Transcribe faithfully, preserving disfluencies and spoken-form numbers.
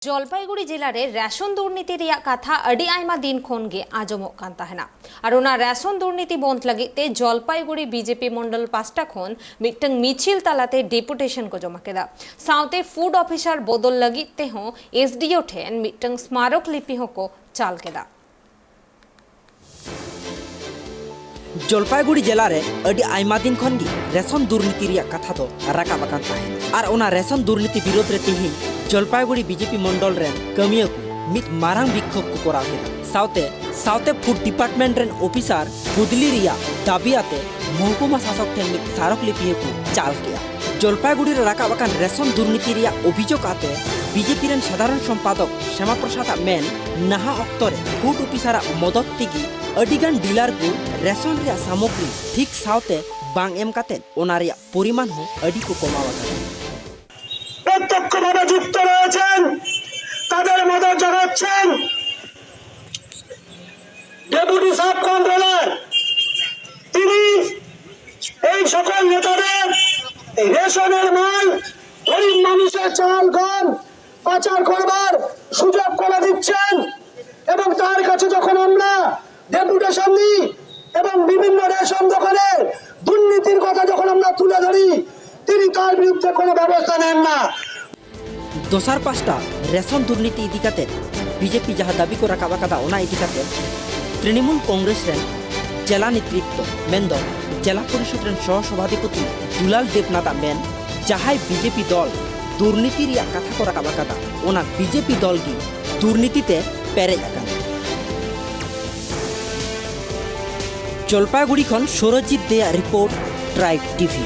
ᱡᱚᱞᱯᱟᱭᱜᱩᱲᱤ ᱡᱮᱞᱟ ᱨᱮ ᱨᱮᱥᱚᱱ ᱫᱩᱨᱱᱤᱛᱤ ᱨᱮᱭᱟᱜ ᱠᱟᱛᱷᱟ ᱟᱹᱰᱤ ᱟᱭᱢᱟ ᱫᱤᱱ ᱠᱷᱚᱱ ᱜᱮ ᱟᱸᱡᱚᱢᱚᱜ ᱠᱟᱱ ᱛᱟᱦᱮᱱᱟ᱾ ᱟᱨ ᱚᱱᱟ ᱨᱮᱥᱚᱱ ᱫᱩᱨᱱᱤᱛᱤ ᱵᱚᱱᱫ ᱞᱟᱹᱜᱤᱫ ᱛᱮ ᱡᱚᱞᱯᱟᱭᱜᱩᱲᱤ ᱵᱤᱡᱮᱯᱤ ᱢᱚᱱᱰᱚᱞ ᱯᱟᱥᱴᱟ ᱠᱷᱚᱱ ᱢᱤᱫᱴᱟᱝ ᱢᱤᱪᱷᱤᱞ ᱛᱟᱞᱟᱛᱮ ᱰᱮᱯᱩᱴᱮᱥᱚᱱ ᱠᱚ ᱡᱚᱢᱟ ᱠᱮᱫᱟ᱾ ᱥᱟᱶᱛᱮ ᱯᱷᱩᱰ ᱚᱯᱷᱤᱥᱟᱨ ᱵᱚᱫᱚᱞ ᱞᱟᱹᱜᱤᱫ ᱛᱮᱦᱚᱸ ᱮᱥᱰᱤᱳ ᱴᱷᱮᱱ ᱢᱤᱫᱴᱟᱝ ᱥᱢᱟᱨᱚᱠ ᱞᱤᱯᱤ ᱦᱚᱸᱠᱚ ᱪᱟᱞ ᱠᱮᱫᱟ᱾ ᱡᱚᱞᱯᱟᱭᱜᱩᱲᱤ ᱡᱮᱞᱟ ᱨᱮ ᱟᱹᱰᱤ ᱟᱭᱢᱟ ᱫᱤᱱ ᱠᱷᱚᱱ ᱜᱮ ᱨᱮᱥᱚᱱ ᱫᱩᱨᱱᱤᱛᱤ ᱨᱮᱭᱟᱜ ᱠᱟᱛᱷᱟ ᱫᱚ ᱨᱟᱠᱟᱵ ᱟᱠᱟᱱ ᱛᱟᱦᱮᱸᱫ᱾ ᱟᱨ ᱚᱱᱟ ᱨᱮᱥᱚᱱ ᱫᱩᱨᱱᱤᱛᱤ ᱵᱤᱨᱳᱫᱷ ᱨᱮ ᱛᱮᱦᱮᱧ ᱡᱚᱞᱯᱟᱭᱜᱩᱲᱤ ᱵᱤᱡᱮᱯᱤ ᱢᱚᱱᱰᱚᱞ ᱨᱮᱱ ᱠᱟᱹᱢᱤᱭᱟᱹ ᱠᱚ ᱢᱤᱫ ᱢᱟᱨᱟᱝ ᱵᱤᱠᱠᱷᱳᱵ ᱠᱚ ᱠᱚᱨᱟᱣ ᱠᱮᱫᱟ᱾ ᱥᱟᱶᱛᱮ, ᱥᱟᱶᱛᱮ ᱯᱷᱩᱰ ᱰᱤᱯᱟᱨᱴᱢᱮᱱᱴ ᱨᱮᱱ ᱚᱯᱷᱤᱥᱟᱨ ᱵᱚᱫᱞᱤ ᱨᱮᱭᱟᱜ ᱫᱟᱹᱵᱤ ᱟᱛᱮ ᱢᱚᱦᱠᱩᱢᱟ ᱥᱟᱥᱚᱠ ᱴᱷᱮᱱ ᱢᱤᱫ ᱥᱟᱨᱚᱠ ᱞᱤᱯᱤ ᱦᱚᱸᱠᱚ ᱪᱟᱞ ᱠᱮᱫᱟ᱾ ᱡᱚᱞᱯᱟᱭᱜᱩᱲᱤ ᱨᱮ ᱨᱟᱠᱟᱵ ᱟᱠᱟᱱ ᱨᱮᱥᱚᱱ ᱫᱩᱨᱱᱤᱛᱤ ᱨᱮᱭᱟᱜ ᱚᱵᱷᱤᱡᱳᱜᱽ ᱟᱛᱮ ᱵᱤᱡᱮᱯᱤ ᱨᱮᱱ ᱥᱟᱫᱷᱟᱨᱚᱱ ᱥᱚᱢᱯᱟᱫᱚᱠ ᱥᱭᱟᱢᱟ ᱯᱨᱚᱥᱟᱫᱽ ᱟᱜ ᱢᱮᱱ, ᱱᱟᱦᱟᱜ ᱚᱠᱛᱚ ᱨᱮ ᱯᱷᱩᱰ ᱚᱯᱷᱤᱥᱟᱨ ᱟᱜ ᱢᱚᱫᱚᱛ ᱛᱮᱜᱮ ᱟᱹᱰᱤ ᱜᱟᱱ ᱰᱤᱞᱟᱨ ᱠᱚ ᱨᱮᱥᱚᱱ ᱨᱮᱭᱟᱜ ᱥᱟᱢᱚᱜᱽᱨᱤ ᱴᱷᱤᱠ ᱥᱟᱶᱛᱮ ᱵᱟᱝ ᱮᱢ ᱠᱟᱛᱮ ᱚᱱᱟ ᱨᱮᱭᱟᱜ ᱯᱚᱨᱤᱢᱟᱱ ᱦᱚᱸ ᱟᱹᱰᱤ ᱠᱚ ᱠᱚᱢᱟᱣ ᱟᱠᱟᱫᱟ᱾ প্রত্যক্ষভাবে যুক্ত রয়েছেন, তাদের মদত জানাচ্ছেন ডেপুটি সাব কন্ট্রোলার। তিনি এই সকল নেতাদের এই রেশনের মাল, গরিব মানুষের চাল গম পাচার করবার সুযোগ করে দিচ্ছেন। এবং তার কাছে যখন আমরা ডেপুটেশন দিই এবং বিভিন্ন রেশন দোকানে দুর্নীতির কথা যখন আমরা তুলে ধরি, তিনি তার বিরুদ্ধে কোনো ব্যবস্থা নেন না। ᱫᱚᱥᱟᱨ ᱯᱟᱥᱴᱟ ᱨᱮᱥᱚᱱ ᱫᱩᱨᱱᱤᱛᱤ ᱤᱫᱤ ᱠᱟᱛᱮ ᱵᱤᱡᱮᱯᱤ ᱡᱟᱦᱟᱸ ᱫᱟᱹᱵᱤ ᱠᱚ ᱨᱟᱠᱟᱵ ᱟᱠᱟᱫᱟ, ᱚᱱᱟ ᱤᱫᱤ ᱠᱟᱛᱮ ᱛᱨᱤᱱᱢᱩᱞ ᱠᱚᱝᱜᱨᱮᱥ ᱨᱮᱱ ᱡᱮᱞᱟ ᱱᱮᱛᱨᱤᱛᱵ ᱢᱮᱱᱫᱚ ᱡᱮᱞᱟ ᱯᱚᱨᱤᱥᱚᱫ ᱨᱮᱱ ᱥᱚᱦᱚ ᱥᱚᱵᱷᱟᱫᱷᱤᱯᱚᱛᱤ ᱫᱩᱞᱟᱞ ᱫᱮᱵᱽᱱᱟᱛᱷ ᱟᱜ ᱢᱮᱱ, ᱡᱟᱦᱟᱸᱭ ᱵᱤᱡᱮᱯᱤ ᱫᱚᱞ ᱫᱩᱨᱱᱤᱛᱤ ᱨᱮᱭᱟᱜ ᱠᱟᱛᱷᱟ ᱠᱚ ᱨᱟᱠᱟᱵ ᱟᱠᱟᱫᱟ, ᱚᱱᱟ ᱵᱤᱡᱮᱯᱤ ᱫᱚᱞ ᱜᱮ ᱫᱩᱨᱱᱤᱛᱤ ᱛᱮ ᱯᱮᱨᱮᱡ ᱟᱠᱟᱱᱟ᱾ ᱡᱚᱞᱯᱟᱭᱜᱩᱲᱤ ᱠᱷᱚᱱ ᱥᱚᱨᱚᱡᱤᱛ ᱫᱮᱭᱟᱜ ᱨᱤᱯᱳᱨᱴ, ᱴᱨᱟᱭᱤᱵᱽ ᱴᱤᱵᱷᱤ᱾